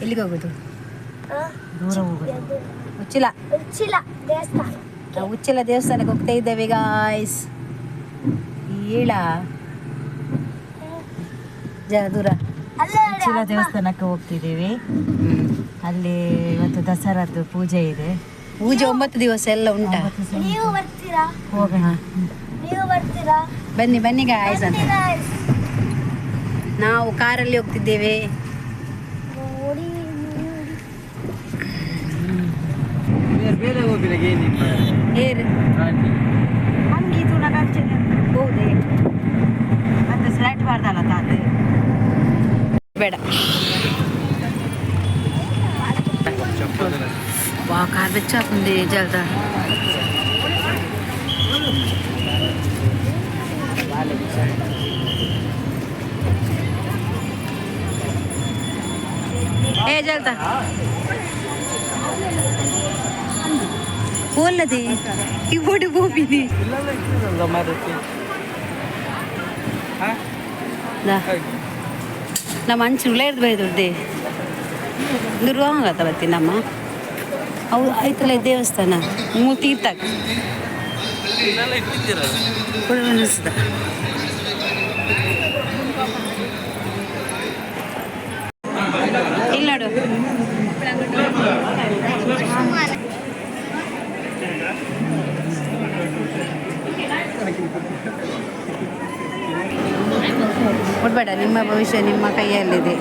ಎಲ್ಲಿಗೆ ಹೋಗುದು? ದೂರ ಹೋಗುದು. ಉಚ್ಚಿಲ. ಉಚ್ಚಿಲ ದೇವಸ್ಥಾನ. ನಾವು ಉಚ್ಚಿಲ ದೇವಸ್ಥಾನಕ್ಕೆ ಹೋಗ್ತಾ ಇದ್ದೇವೆ ಗಾಯ್ಸ್. ಏಳ ಜ ದೂರ. ಅಲ್ಲೇ. ಉಚ್ಚಿಲ ದೇವಸ್ಥಾನಕ್ಕೆ ಹೋಗ್ತಿದ್ದೀವಿ. ಅಲ್ಲಿ ಇವತ್ತು ದಸರಾದ್ದು ಪೂಜೆ ಇದೆ. ಪೂಜೆ 9 ದಿವಸ ಎಲ್ಲ ಉಂಟಾ? ನೀವು ಬರ್ತೀರಾ? ಹೋಗೋಣ. ನೀವು ಬರ್ತೀರಾ? ಬನ್ನಿ ಬನ್ನಿ ಗಾಯ್ಸ್ ಅಂತ. ಬನ್ನಿ guys. ನಾವು ಕಾರಲ್ಲಿ ಹೋಗ್ತಿದ್ದೇವೆ. ನೋಡಿ ನೋಡಿ. ಬೇರೆ ಹೋಗಿಲ್ಲ. ಏರು. ಹಂಗೆ ಇದು ಹೌದೇ? ಮತ್ತೆ ಸ್ಲೈಟ್ ಬಾರ್ದಲ್ಲ ತಾತ. ಬೇಡ. ವಾ, ಕಾರ್ ಬೆಚ್ಚ ಹಾಕುಂದೆ ಜಲ್ದ. ಏ ಜಲ್ದ ಹೋಲ್ಲದೆ ಈ ಓಡಿ ಹೋಗಿನಿ. ನಮ್ಮ ಅಂಚು ಉಳ್ಳೇರ್ದು ಬೈದುಡ್ದೆ ದುರ್ವಾಂಗತ ಬತ್ತಿ ನಮ್ಮ ಅವು ಆಯ್ತಲ್ಲ ದೇವಸ್ಥಾನ ಮೂರು ತೀರ್ಥ ಅನಿಸ್ತದ. ಇಲ್ಲಿ ನೋಡು. ಕೊಡ್ಬೇಡ, ನಿಮ್ಮ ಭವಿಷ್ಯ ನಿಮ್ಮ ಕೈಯಲ್ಲಿದೆ.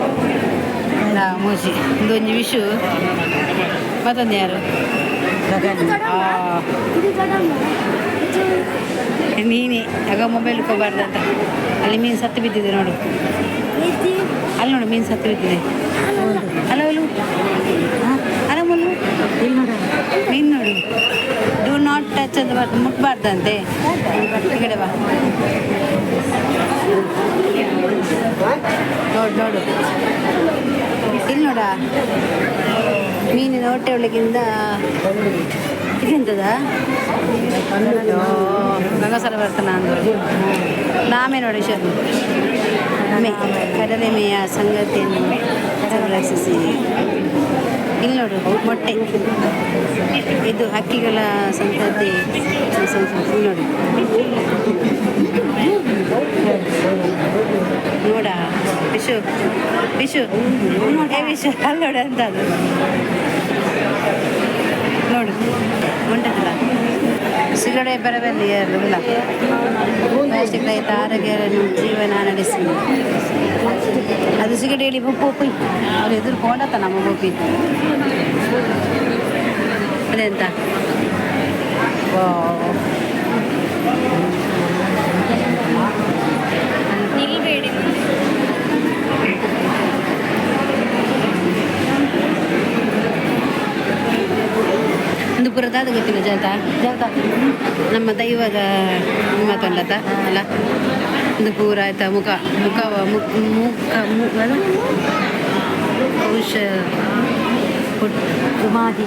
ನಾ ಮೂಜಿ ಇದೊಂದು ವಿಷು ಮತ್ತೊಂದು ಯಾರು? ಆ, ಇದು ದೊಡ್ಡಮ್ಮ. ಇದು. ನೀನೇ ಆಗ ಮೊಬೈಲ್ ಹೋಗಬಾರ್ದಂತ. ಅಲ್ಲಿ ಮೀನು ಸತ್ತು ಬಿದ್ದಿದೆ ನೋಡು. ಇದು. ಅಲ್ಲಿ ನೋಡು, ಮೀನು ಸತ್ತು ಬಿದ್ದಿದೆ. ಅಲ್ಲ ಅಲ್ಲೂ, ಅಲ್ಲ ಮುಲ್ಲು. ಇಲ್ಲಿ ನೋಡು. ಮೀನು ನೋಡು. Do not touch ಅಂತ ಬಾರ್ದು, ಮುಟ್ಬಾರ್ದಂತೆ. ಈ ಕಡೆ ಬಾ. ನೋಡು ನೋಡು, ಇಲ್ಲಿ ನೋಡ. ಮೀನಿನ ಹೊಟ್ಟೆ ಒಳಗಿಂದ ಇದೆಂತದ? ಗಂಗಾಸರ ಬರ್ತಾನ ಅಂದರು. ನಾಮೆ ನೋಡಿ ಶರ್ ಮೇ ಕಡಲೆ ಮೇಯ ಸಂಗತಿಯನ್ನು ಸಂರಕ್ಷಿಸಿ. ಇಲ್ಲಿ ನೋಡು, ಮೊಟ್ಟೆ. ಇದು ಹಕ್ಕಿಗಳ ಸಂತತಿ. ಇಲ್ಲಿ ನೋಡು. ನೋಡ ವಿಶು, ವಿಶು, ಏ ವಿಶು, ಅಲ್ಲಿ ನೋಡು ಅಂತ. ಅದು ನೋಡು, ಉಂಟದಲ್ಲ. ಸಿಗಡೆ ಬರಬಲ್ಲಿ ಇರಲಿಲ್ಲ. ಪ್ಲಾಸ್ಟಿಕ್ ರಹಿತ ಆರೋಗ್ಯವನ್ನು ಜೀವನ ನಡೆಸಿ. ಅದು ಸಿಗಡಿ ಹೇಳಿ ಪೋಪಿ ಅವ್ರು ಎದುರು ಕೊಂಡತ್ತ ನಮ್ಮ ಗೋಪಿ. ಅದೆಂತ? ನಿಲ್ಬೇಡಿ. ಒಂದು ಪುರದಾದ ಗೊತ್ತಿಲ್ಲ. ಜಾತ ಜಾತ ನಮ್ಮ ದೈವದ ಮಾತೊಂಡತ ಅಲ್ಲ. ಒಂದು ಪೂರ ಆಯ್ತಾ? ಮುಖ ಮುಖ ಮುಖ ಮುಖ ಅದು ಔಷ ಜುಮಾದಿ.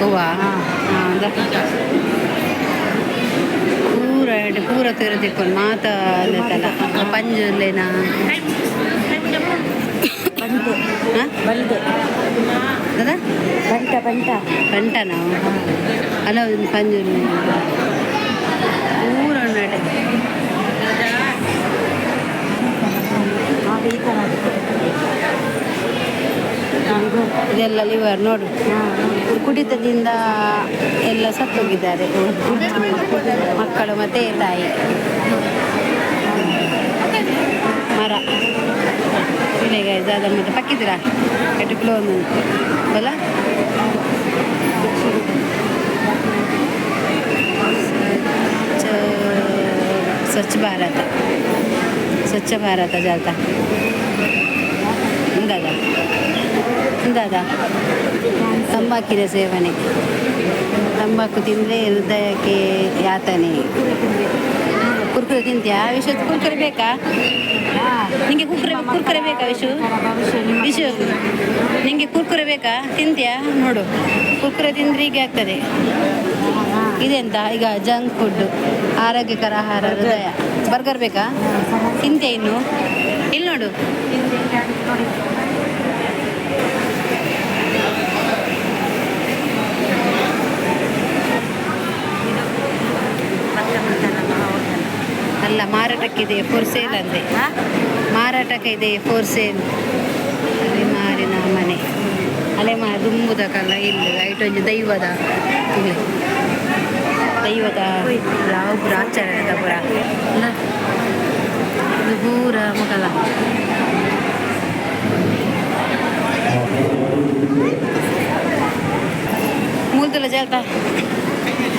ಹೂವ ಪೂರ ಪೂರ ತೀರ ತಿಕ್ಕೊಂಡು ಮಾತ ಅಲ್ಲತ್ತಲ್ಲ ಪಂಜುರ್ಲೇನಾ? ಬಂಟೆ. ಹಾಂ. ಬಂಟೆ. ಅದ. ಬಂಟ ಬಂಟ. ಬಂಟ ನಾವು ಅಲ್ಲ, ಒಂದು ಪಂಜುರ್ಲಿ ಪೂರ ಉಂಡಾಟೆ. ಈ ಥರ. ಇದೆಲ್ಲ ಲಿವರ್ ನೋಡು. ಕುಡಿತದಿಂದ ಎಲ್ಲ ಸತ್ತೋಗಿದ್ದಾರೆ, ಮಕ್ಕಳು ಮತ್ತೆ ತಾಯಿ. ಮರ ಇಲ್ಲಿಗೆ ಜಾದ ಮತ್ತೆ ಪಕ್ಕಿದ್ದೀರಾ ಕೆಟ್ಟು ಒಂದು ಬಲ. ಸ್ವಚ್ಛ ಸ್ವಚ್ಛ ಭಾರತ, ಸ್ವಚ್ಛ ಭಾರತ ಜಾತ. ಇಂದಾದ ಇಂದಾದ ತಂಬಾಕಿನ ಸೇವನೆ. ತಂಬಾಕು ತಿಂದರೆ ಹೃದಯಕ್ಕೆ ಯಾತನೆ. ಕುರ್ಕುರೆ ತಿಂತೀಯಾ ವಿಶು? ಕುರ್ಕುರೆ ಬೇಕಾ ನಿಂಗೆ? ಕುರ್ಕುರೆ, ಕುರ್ಕುರೆ ಬೇಕಾ ವಿಶು? ವಿಶು, ನಿಂಗೆ ಕುರ್ಕುರೆ ಬೇಕಾ? ತಿಂತೀಯಾ? ನೋಡು, ಕುರ್ಕುರೆ ತಿಂದರೆ ಹೀಗೆ ಆಗ್ತದೆ. ಇದೆಂತ ಈಗ? ಜಂಕ್ ಫುಡ್ ಆರೋಗ್ಯಕರ ಆಹಾರ ಹೃದಯ. ಬರ್ಗರ್ ಬೇಕಾ? ತಿಂತೀಯ ಇನ್ನು? ಇಲ್ಲಿ ನೋಡು. ನೋಡಿ. ಮಾರಾಟಕ್ಕಿದೆ, ಫೋರ್ ಸೇಲ್ ಅಂತೆ. ಮಾರಾಟಕ್ಕೆ ಇದೆ, ಫೋರ್ ಸೇಲ್. ಅಲೆಮಾರಿನ ಮನೆ. ಅಲೆಮಾರಿ ದುಂಬುದಕಲ್ಲ ಇಲ್ಲಿ ಐಟ್ ಒಂಜಿ ದೈವದ, ಇಲ್ಲಿ ದೈವದ ಯಾವ ಪೂರ ಆಚರಣೆದ ಪೂರ ಅಲ್ಲ. ಇದು ಪೂರ ಮುಗಲ. ಮೂಲ್ತಲ ಜಾತ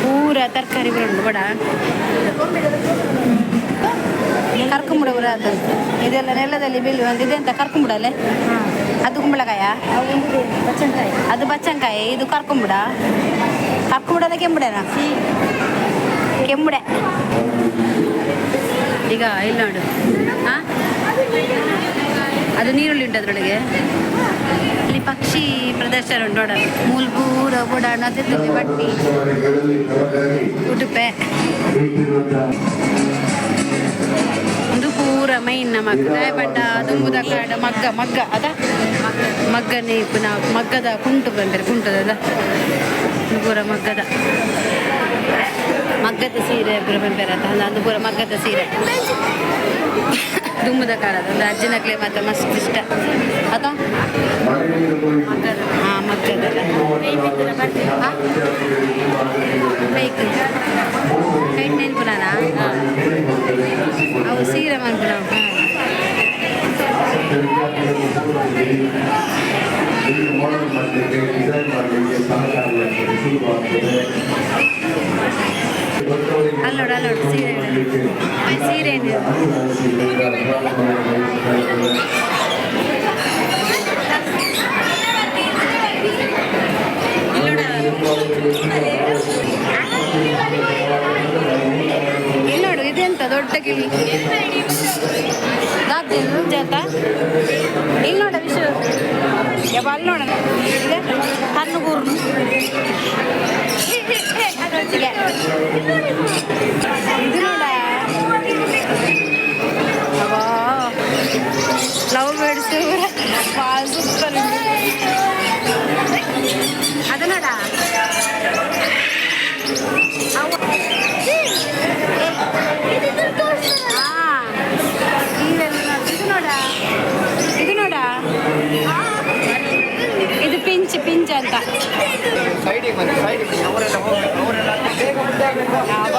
ಪೂರ ತರಕಾರಿ ಪೂರ ಉಂಟು. ಬಡ ಕರ್ಕೊಂಬಿಡ ಪೂರ ಅದು. ಇದೆಲ್ಲ ನೆಲದಲ್ಲಿ ಬೀಳುವ ಇದೆ ಅಂತ ಕರ್ಕೊಂಬಿಡಲೆ. ಅದು ಕುಂಬಳಕಾಯ. ಬಚ್ಚಂಕಾಯಿ. ಅದು ಬಚ್ಚಂಕಾಯಿ, ಇದು ಕರ್ಕೊಂಬಿಡ. ಕರ್ಕೊಂಬಿಡಲ್ಲ, ಕೆಂಬುಡೆನಾ? ಕೆಂಬುಡೆ. ಈಗ ಇಲ್ಲಿ ನೋಡು. ಹಾ, ಅದು ನೀರುಳ್ಳಿ ಉಂಟು ಅದರೊಳಗೆ. ಅಲ್ಲಿ ಪಕ್ಷಿ ಪ್ರದರ್ಶನ ಉಂಟು ನೋಡ. ಮೂಲ್ ಪೂರ ಬುಡಾಣ ಬಟ್ಟಿ ಉಡುಪೆ. ಒಂದು ಪೂರ ಮೈನ್ ನಮಕ್ ದಾಯಪಂಡ ದುಂಬುದ ಕಾಡ ಮಗ್ಗ ಮಗ್ಗ ಅದ ಮಗ್ಗ ನೇಪು. ನಾವು ಮಗ್ಗದ ಕುಂಟು ಬಂದರೆ ಕುಂಟದ ಪೂರ ಮಗ್ಗದ ಮಗ್ಗದ ಸೀರೆ ಪೂರ ಬಂಪೆರ. ಅದು ಪೂರ ಮಗ್ಗದ ಸೀರೆ ದುಂಬುದ ಕಾಲದ. ಅಂದ್ರೆ ಅಜ್ಜನಕ್ಲೆ ಮತ್ತೆ ಮಸ್ತ್ ಇಷ್ಟ ಅದ. ಹಾ, ಮಗ್ಗದಲ್ಲ. ಬೈಕ್ ಕೈ ನೆನ್ಪುನಾನ ಅವು ಸೀರೆ ಮನ್ಪುನ. ಮಾಡೆಲ್ ಮಾಡಲಿಕ್ಕೆ, ಡಿಸೈನ್ ಮಾಡಲಿಕ್ಕೆ ಸಹಕಾರಿಯಾಗ್ತದೆ, ಸುಲಭವಾಗ್ತದೆ. ಅಲ್ಲೋಡು, ಅಲ್ಲೋಡು, ಸೀರೆ ಸೀರೆ ಇದೆ. ಇಲ್ಲಿ ನೋಡು, ಇದೆಂತ ದೊಡ್ಡ ಗಿಳಿ ಜಾತ. ಇಲ್ಲಿ ನೋಡ ವಿಶು, ಯಪ್ಪ, ಅಲ್ಲಿ ನೋಡ. ಇದೆ ಕಣ್ಣು. ಇದು ನೋಡ, ಲವ್ ಬರ್ಡ್ಸ್ ಭಾಳ ಸೂಪರ್. ಅದು ನೋಡ. ಹಾ, ಇವೆಲ್ಲ ನೋಡು. ಇದು ನೋಡ, ಇದು ನೋಡ, ಇದು ಪಿಂಚ್ ಪಿಂಚ್ ಅಂತ. ಸೈಡಿಗೆ ಬನ್ನಿ, ಸೈಡಿಗೆ ಬನ್ನಿ. ಅವರೆಲ್ಲ ಹೋಗ್ಬೇಕು, ಅವರೆಲ್ಲ ಬೇಗ ಮುಂದೆ ಆಗ್ಬೇಕು. ಯಾವ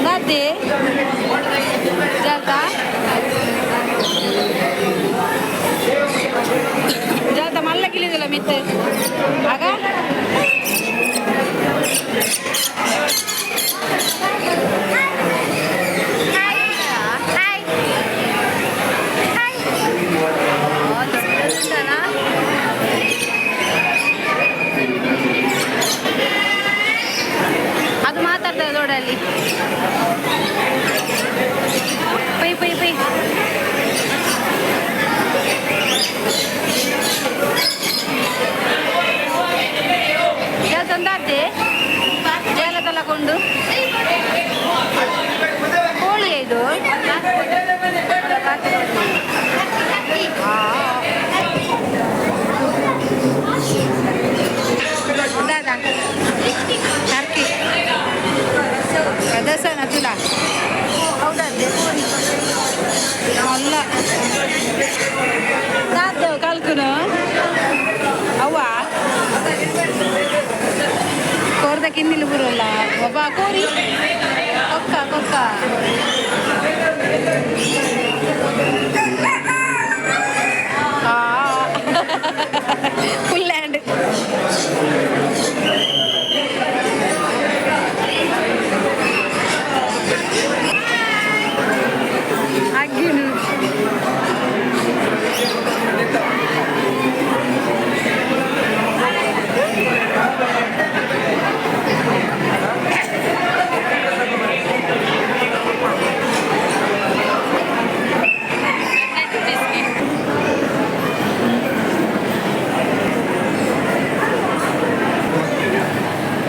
ದಾದಿ ಜಾತ ಜಾತ ಮಲ್ಲ ಗಿಳಿದಿಲ್ಲ ಮಿತ್ತು ಆಗ. Hi hi. ಓ, ದೊಡ್ಡದುಂಟಲ್ಲ? ಅದು ಮಾತಾಡ್ತದೆ ದೊಡ್ಡಲ್ಲಿ. ಪೈ ಪೈ ಪೈ. ತಂದಾತೆ ಜಾಲ ತಲಕೊಂಡು ಕೋಳಿ ಇದು. ದಾದಾ ಟರ್ಕಿ ಪ್ರದರ್ಶನ ತುಲ. ಅಲ್ಲ, ದಾದ ಕಲ್ಕುನು ಅವ್ವ ಕೋರ್ದ ಕಿನ್ನಿಲು ಬುರಲ್ಲ. ಒಬ್ಬ ಕೋರಿ ಕೊಕ್ಕ ಕೊಕ್ಕ. Full hand ಅಗ್ಗಿನು.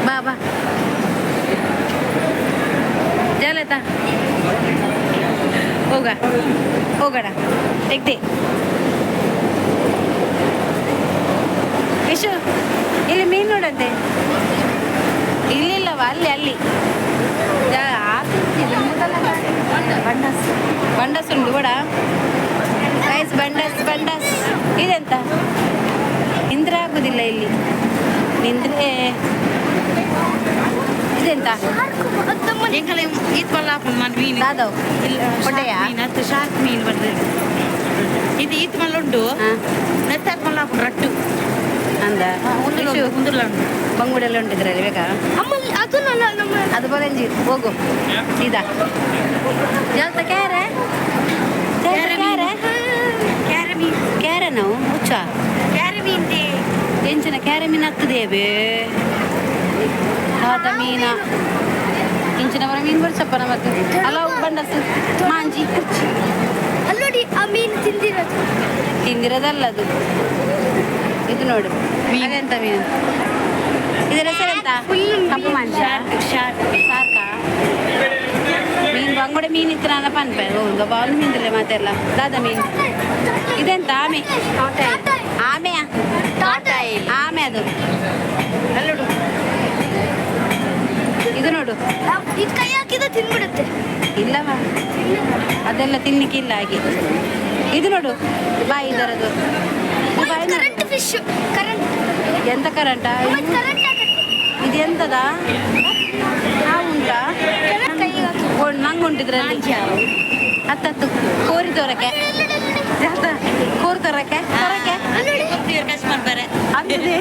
ಬಾ ಬಾ ಜಾಲತಾ, ಹೋಗ ಹೋಗೋಣ. ತೆಗ್ದೆ ವಿಶು, ಇಲ್ಲಿ ಮೀನು ನೋಡಂತೆ. ಇಲ್ಲಿಲ್ಲವ, ಅಲ್ಲಿ ಅಲ್ಲಿ. ಬಂಡಸ್. ಬಂಡಸ್ ಉಂಟು ಕೂಡ ಗೈಸ್. ಬಂಡಸ್ ಬಂಡಸ್. ಇದೆಂತ ನಿಂದ್ರೆ ಆಗುದಿಲ್ಲ ಇಲ್ಲಿ ನಿಂದ್ರೆ. ಇದೆಂತ? ಎಂಕಲೆ ಈತ್ ಬಲ್ಲ ಆಪುಂಡು ಮನ್ ಮೀನು. ದಾದವ್ ಹೊಟ್ಟೆಯಾ? ಮೀನು ಅತ್ತು, ಶಾರ್ಕ್ ಮೀನು ಬರ್ತದೆ. ಇದು ಈತ್ ಮಲ್ಲ ಉಂಟು. ನೆತ್ತಾತ್ ಮಲ್ಲ ಆಪುಂಡು ರಟ್ಟು. ಅಂದ. ಉಂದುಲ ಉಂದುಲ ಉಂಟು. ಬಂಗುಡೆಲ್ಲ ಉಂಟು ಇದರಲ್ಲಿ, ಬೇಕಾ? ಅದು ನನ್ನ ನಮ್ಮ ಅದು ಬರಂಜಿ ಹೋಗು ಸೀದಾ. ಜಾಲ್ತ ಕ್ಯಾರೆ, ಕ್ಯಾರೆ, ಕ್ಯಾರೆ ಮೀನು. ಕ್ಯಾರೆ ನಾವು ಹುಚ್ಚ. ಕ್ಯಾರೆ ಮೀನು. ಎಂಚಿನ ಕ್ಯಾರೆ ಮೀನು ಆಗ್ತದೆ ಬೇ? ಆತ ಮೀನ ಇಂಚಿನವರ ಮೀನು ಬರ್ಸಪ್ಪ ನಮ್ಮತ್ತೆ ಹಲವು ಬಂಡಸ್ ಮಾಂಜಿ. ಅಲ್ಲೋಡಿ, ಆ ಮೀನು ತಿಂದಿರೋದು. ತಿಂದಿರೋದಲ್ಲ ಅದು. ಇದು ನೋಡು, ಅದೆಂತ ಮೀನು? ಇದರ ಹೆಸರೆಂತ? ಕಪ್ಪು ಮಾಂಜ. ಶಾರ್ಕ್. ಸಾರ್ಕ ಮೀನು. ಬಂಗುಡೆ ಮೀನು ಇತ್ತು ನನ್ನ ಪನ್ಪೆ ಒಂದು ಬಾಲ್ ಮೀನ್ದಿಲ್ಲ ಮಾತೆಲ್ಲ ದಾದ ಮೀನು. ಇದೆಂತ? ಆಮೆ. ಆಮೆಯಾ? ಆಮೆ ಅದು. ಅಲ್ಲೋಡು, ಇದು ನೋಡು. ಇದು ಕೈ ಹಾಕಿದ್ರೆ ತಿಂದ್ಬಿಡುತ್ತೆ. ಇಲ್ಲವಾ, ಅದೆಲ್ಲ ತಿನ್ಲಿಕ್ಕಿಲ್ಲ ಹಾಗೆ. ಇದು ನೋಡು, ಬಾಯಿ ಇದರದು. ಇದು ಬಾಯಿ ನೋಡು. Current fish, current. ಎಂತ ಕರೆಂಟ? ಕರೆಂಟ್ ಆಗುತ್ತೆ. ಇದು ಎಂತದ? ಹಾವು ಉಂಟಾ? ಕೈಗೆ ಹಾಕಿ. ನಂಗೆ ಉಂಟು ಇದ್ರಲ್ಲಿ. ಹತ್ತತ್ತು ಕೋರಿ ತೋರಕ್ಕೆ, ಕೋರಿ ತೋರಕ್ಕೆ ತೋರಕ್ಕೆ. ಕಷ್ಟ ಮಾಡ್ತಾರೆ. ಅಂತದೆ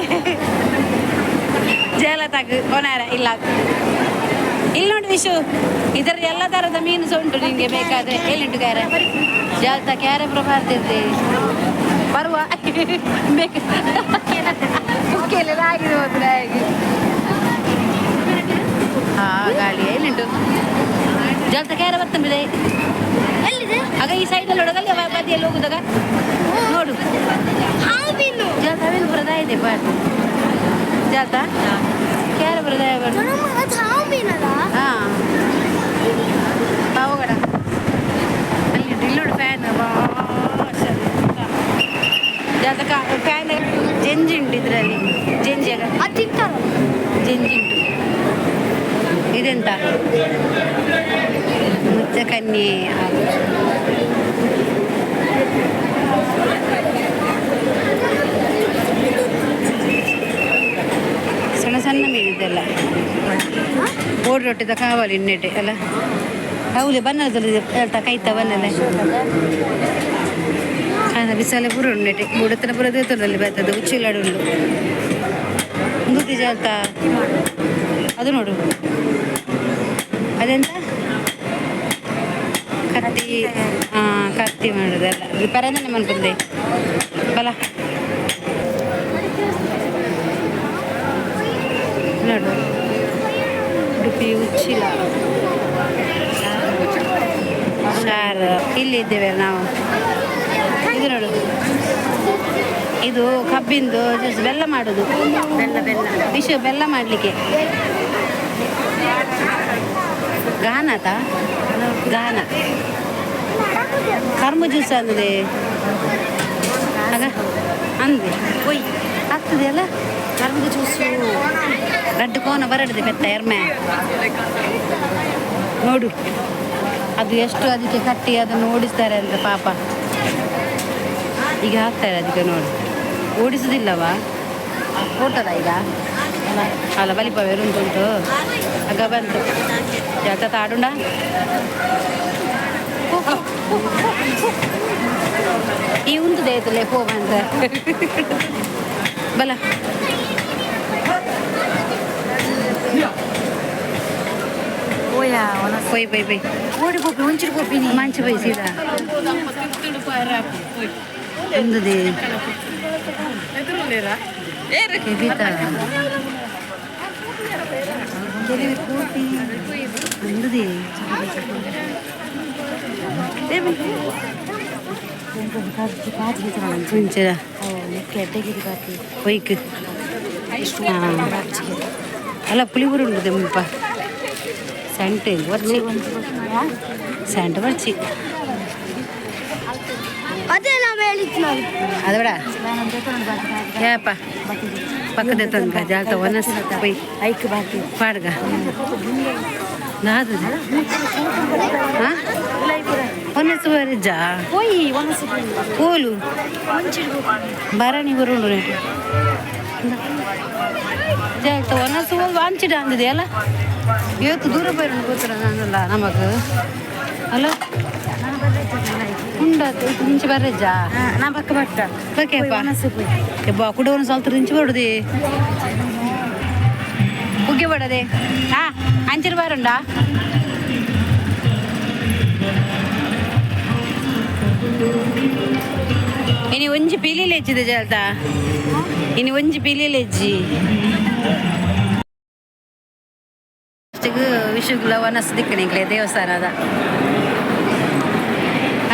ಜೇಲ ತಗ್ ಕೊನಾರ ಇಲ್ಲ. ಇಲ್ಲಿ ನೋಡಿ ವಿಶು, ಇದರ ಎಲ್ಲ ತರದ ಮೀನು ಸಹ ಉಂಟು ನಿಮಗೆ ಬೇಕಾದ್ರೆ. ಎಲ್ಲಿಂಟು ಕ್ಯಾರೆ? ಜಾಲ್ತ ಕ್ಯಾರೆ ಪ್ರಭಾರ್ತಿರ್ತೆ ಬರುವ ಬೇಕು. ಕುಕ್ಕೆಲ್ಲ ಆಗಿದೆ ಹೋದ್ರೆ ಹಾಗೆ. ಹಾ, ಗಾಳಿ ಎಲ್ಲಿಂಟು? ಜಾಲ್ತ ಕ್ಯಾರೆ ಬರ್ತಂಬಿದೆ. ಎಲ್ಲಿದೆ? ಆಗ ಈ ಸೈಡಲ್ಲಿ ನೋಡೋದಲ್ಲಿ ಬದಿಯಲ್ಲಿ ಹೋಗುದಾಗ ನೋಡು. ಹಾವು ಮೀನು. ಜಾಲ್ತ ಅವೇನು ಬರದ ಇದೆ ಬಾಟ್. ಜಾಲ್ತ ಕ್ಯಾರೆ ಬರದ ಬಾಟ್. ದೊಡ್ಡಮ್ಮ, ಅದು ಹಾವು ಮೀನಲ್ಲ. ಹಾ, ಪಾವಗಡ ಅಲ್ಲಿ ಇಲ್ಲಿ ನೋಡು, ಫ್ಯಾನ್. ಜಾತಕ ಫ್ಯಾನ್. ಜಂಜಿ ಉಂಟು ಇದರಲ್ಲಿ, ಜಂಜಿ ಆಗ. ಅದು ತಿಂತಾರ. ಜಂಜಿ ಉಂಟು. ಇದೆಂತ? ಮುಚ್ಚಕನ್ಯೆ. ಸಣ್ಣ ಸಣ್ಣ ಮೀನಿದೆಲ್ಲ. ಓಡಿ ರೊಟ್ಟಿದ ಕಾವಲಿ ಇನ್ನೆಟೆ ಅಲ್ಲ. ಹೌದು, ಬನ್ನದಲ್ಲಿ ಹೇಳ್ತಾ ಕೈತ ಬನ್ನಲ್ಲ. ಬಿಸಾಲೆ ಪೂರ ಉಂಡೆಟೆ ಬುಡತನ ಪೂರ ದೇತದಲ್ಲಿ ಬರ್ತದೆ. ಉಚ್ಚಿಲಾಡು ಉಂಡು ಒಂದು ಜಾಲ್ತಾ. ಅದು ನೋಡು, ಅದೆಂತ? ಕತ್ತಿ. ಹಾಂ, ಕತ್ತಿ ಮಾಡೋದಲ್ಲ, ಪರದನೆ ಮನ್ಪುಂದೆ ಬಲ. ನೋಡು, ಉಡುಪಿ ಉಚ್ಚಿಲ ಸಾರ್. ಇಲ್ಲಿ ಇದ್ದೇವೆ ನಾವು. ಇದು ನೋಡು, ಇದು ಕಬ್ಬಿಂದು just ಬೆಲ್ಲ ಮಾಡೋದು. ಬೆಲ್ಲ ಬೆಲ್ಲ. ವಿಷ ಬೆಲ್ಲ ಮಾಡಲಿಕ್ಕೆ. ಗಾನತ ಗಾನ ಕರ್ಮ ಜ್ಯೂಸ್ ಅಂದ್ರೆ ಆಗ ಅಂದೆ. ಒಯ್. ಆಗ್ತದೆ ಅಲ್ಲ? ಕರ್ಮದ ಜ್ಯೂಸು. ರಡ್ಡು ಕೋನ ಬರಡದೆ ಪೆತ್ತ ಎರ್ಮೆ. ನೋಡು, ಅದು ಎಷ್ಟು ಅದಕ್ಕೆ ಕಟ್ಟಿ ಅದನ್ನು ಓಡಿಸ್ತಾರೆ ಅಂತ ಪಾಪ. ಈಗ ಹಾಕ್ತಾರೆ ಅದಕ್ಕೆ ನೋಡು. ಓಡಿಸುದಿಲ್ಲವಾ? ಓಟದ ಈಗ ಅಲ್ಲ ಬಲಿಪ ಉಂಟು. ಆಗ ಬಂತು ಜಾತ ತಾಡುಂಡ. ಈ ಉಂಟು ದೇತಲೆ ಪೋ ಬಂತ ಬಲ. ಓಯಾ. ಪೊಯ್ ಪೊಯ್ ಪೊಯ್. ಓಡಿ ಪೋಪಿ, ಒಂಚೂರು ಪೋಪಿನಿ. ಮಂಚ ಪೊಯ್ ಸೀದಾ. ಉಂದುದೆ ಕೆಬಿತ. ಉಂದುದೆ. ಮುಂಚೆ ಒಯ್ಕ್. ಹಾಂ ಅಲ್ಲ, ಪುಳಿಪುರಿ ಉಂಟು ದೆಂಪ. Scent ಬರ್ಚಿ, scent ಬರ್ಚಿ. ಅದೇ ನಾವು ಹೇಳಿದ್ದು ನಾನು. ಅದು ಬೇಡ ಯಾಪ ಪಕ್ಕದ ತನಕ ಜಾತ ಒನಸ್ ಪೊಯ್. ಐಕ್ ಬಾಕಿ. ಪಾಡ್ಗ. ದಾದ ಒನಸು ಬರಿಜಾ ಪೋಯಿ ಒನಸು ಓಲು ಭರಣಿ ಬರುಂಡು ರೇಟ್ ಜಾಗ್ತ ಒನಸು ವಾಂಚಿಡ ಅಂದಿದೆ ಅಲ್ಲ ಇವತ್ತು ದೂರ ಬರೋಣ ಗೊತ್ತಿಲ್ಲ ನಾನಲ್ಲ ನಮಗ ಅಲ್ಲ ಉಂಡಾತು ಮುಂಚೆ ಬರ್ರೆಜ್ಜಾ ನಾ ಬಕ್ಕ ಬಟ್ಟ ಓಕೆಪ್ಪ ಒನಸು ಪೋಯಿ ಯಬ್ಬಾ ಕುಡವನು ಸ್ವಲ್ಪ ರಿಂಚಿ ಬರುದೆ ಉಗ್ಗೆ ಬಡದೆ ಹಾ ಅಂಚಿನ ಬಾರುಂಡಾ ಇನಿ ಒಂಜಿ ಪಿಲಿಲೆ ಹೆಚ್ಚಿದೆ ಜಾಲ್ತ ಇನಿ ಒಂಜಿ ಪಿಲಿಲೆ ಹೆಚ್ಚಿ ಫಸ್ಟಿಗೆ ವಿಶುಗ್ಲ ವನಸ್ ದಿಕ್ಕಣಿಗ್ಲೆ ದೇವಸ್ಥಾನದ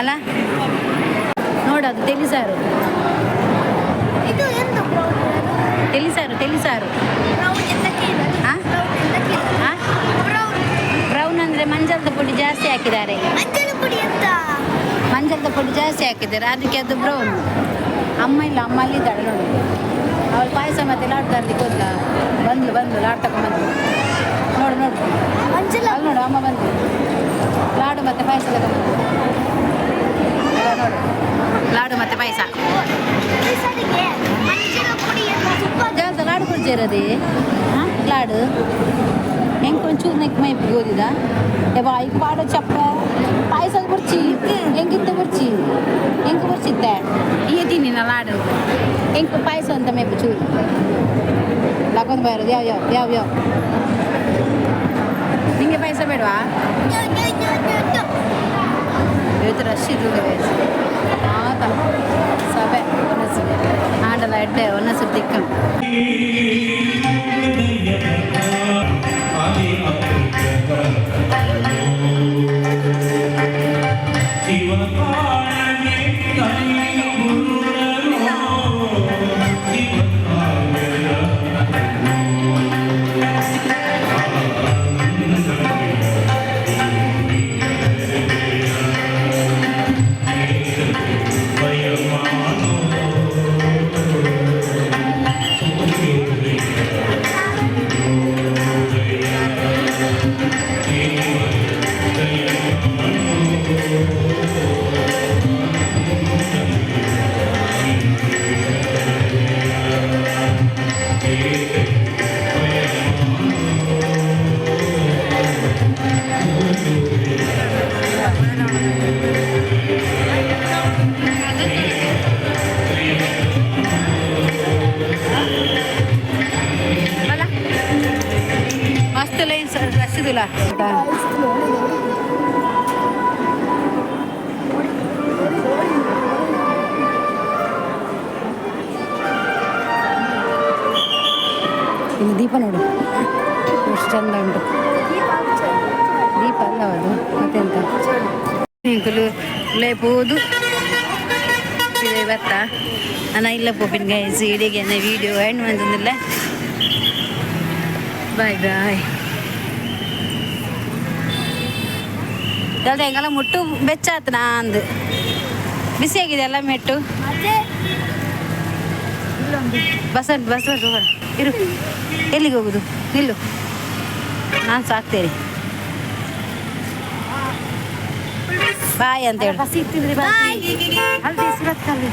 ಅಲ್ಲ ನೋಡದು ತಿಳಿಸಾರು ಇದು ಎಂತ ಬ್ರೌನ್? ತಿಳಿಸಾರು ತಿಳಿಸಾರು ಬ್ರೌನ್ ಎಂತಕ್ಕೆ ಇದೆ? ಹಾ? ಬ್ರೌನ್ ಎಂತಕ್ಕೆ ಇದೆ? ಹಾ? ಬ್ರೌನ್ ಬ್ರೌನ್ ಅಂದ್ರೆ ಮಂಜಲ್ದ ಪುಡಿ ಜಾಸ್ತಿ ಹಾಕಿದ್ದಾರೆ. ಮಂಜಲ ಪುಡಿ ಎಂತ? ಮಂಜಲ್ದ ಪುಡಿ ಜಾಸ್ತಿ ಹಾಕಿದ್ದಾರೆ, ಅದಕ್ಕೆ ಅದು ಬ್ರೌನ್. ಅಮ್ಮ ಇಲ್ಲ, ಅಮ್ಮ ಅಲ್ಲಿದ್ದಾಳೆ ನೋಡು. ಅವಳು ಪಾಯಸ ಮತ್ತೆ ಲಾಡ್ ತರ್ಲಿಕ್ಕೆ ಹೋದ್ಲ. ಬಂದ್ಲು ಬಂದ್ಲು, ಲಾಡ್ ತಗೊಂಡ್ಬಂದ್ಲು. ನೋಡು ನೋಡು. ಮಂಜಲ ಅಲ್ಲಿ ನೋಡು, ಅಮ್ಮ ಬಂದ್ಲು, ಲಾಡು ಮತ್ತೆ ಪಾಯಸ ತಗೊಂಡ್ಬಂದ್ಲು. ಇವಾಗ ನೋಡು, ಲಾಡು ಮತ್ತೆ ಪಾಯಸ. ಸರಿಗೆ ಮಂಜಲ ಪುಡಿ ಎಂತ ತುಪ್ಪ. ಜಾಸ್ತಿ ಲಾಡು ಕುಡ್ಜಿರದೆ ಲಾಡು ಹೆಂಗೆ ಒಂಚೂರು ನೆಕ್ ಮೈ ಗೋದಿದ ಯಬ್ಬಾ ಈಗ ಪಾಡ ಚಪ್ಪ ಪಾಯಸ ಬರ್ಚಿ ಹೆಂಗಿತ್ತ ಬರ್ಚಿ ಹೆಂಗೆ ಬರ್ಚಿತ್ತೆ ಈ ತಿನ್ನಿನ ಲಾಡು ಹೆಂಗೆ ಪಾಯಸ ಅಂತ ಮೇಪು ಚೂರು ಲಗೊಂದು ಬರೋದು. ಯಾವ ಯಾವ ಯಾವ ಯಾವ ನಿಂಗೆ ಪಾಯಸ ಬೇಡವಾ? No, no, no, no, no. ಇವತ್ತು ರಶ್ ಇದು ಆತ ಸಭೆ ಒನಸು ಆಂಡಲ ಎಡ್ಡೆ ಒನಸು ದಿಕ್ಕ. ಬಲ ಮಸ್ತ್ ಲೈನ್ ರಶ್ ಇದಿಲ್ಲ. ಇಲ್ಲಿ ದೀಪ ನೋಡು, ಎಷ್ಟು ಚಂದ ಉಂಟು. ದೀಪ ಅಲ್ಲ ಅದು, ಮತ್ತೆಂತ? ಎಂಕುಲು ಲೇಪೋದು ಬತ್ತ ಅಣ್ಣ ಇಲ್ಲ ಪೋಪಿನ ಗೈಸ್. ಇಡೀ ವಿಡಿಯೋ ಎಂಡ್ ಬಂದಿಲ್ಲ. Bye bye. ಎಂಗೆಲ್ಲ ಮುಟ್ಟು ಬೆಚ್ಚಾತು ನಾಂದು ಬಿಸಿಯಾಗಿದೆ ಅಲ್ಲ ಮೆಟ್ಟು. ಮತ್ತೆ ಬಸ್ ಬಸ್ ಬಸ್, ಹೋಗೋಣ ಇರು. ಎಲ್ಲಿಗೆ ಹೋಗುದು? ನಿಲ್ಲು, ನಾನು ಸಾಕ್ತೇನೆ. ಬಾಯ್ ಅಂತ ಹೇಳು. ಬಸ್ ಇತ್ತಿದ್ರಿ. ಬಾಯ್. ಅಲ್ಲಿ ಸುರತ್ಕಲ್ಲಿ.